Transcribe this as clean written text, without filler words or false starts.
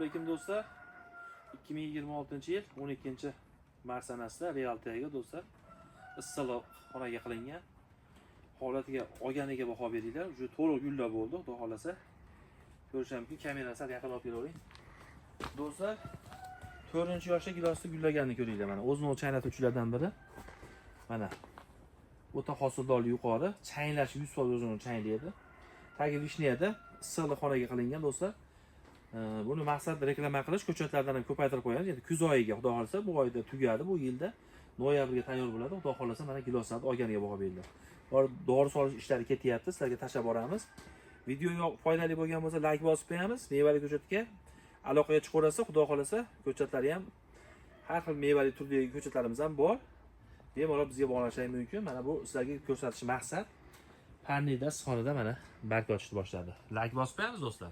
Alaykum, do'stlar. 2026-yil 12 mart sanasida Real Tega, do'stlar, issiqlik xonaga qilingan. Holatiga, olganiga baho beringlar. Уже to'liq gullab bo'ldi, xudo xohlasa. Ko'rish mumkin. Kamerani sal yaqin olib kelavering. Do'stlar, 4-yoshda gilosni gullaganini ko'ringlar mana. O'zini o'zi changlatuvchilardan biri. Mana. O'ta hosildorli yuqori, changlash 100% o'zini changlaydi. Tagi вишня da issiqlik xonaga qilingan, do'stlar. Buni maqsad reklama qilish, ko'chatlardan ham ko'paytirib qo'yamiz. Endi kuz oyiga, xudo xohlasa, bu oyda tugadi, bu yilda noyabrga tayyor bo'ladi. Xudo xohlasa, mana giloslarni olganiga baho beringlar. Bor, dori solish ishlari ketyapti, sizlarga tashlab boramiz. Video foydali bo'lgan bo'lsa, layk bosib qo'yamiz. Mevali ko'chatga aloqaga chiqaverasiz, xudo xohlasa, ko'chatlari ham, har xil mevali turdagi ko'chatlarimiz ham bor. Bemalol bizga bog'lanishlari mumkin. Mana bu sizlarga ko'rsatish maqsad. Parnikda, issiqxonada mana barg ochishni boshladi. Layk bosib qo'yamiz, do'stlar.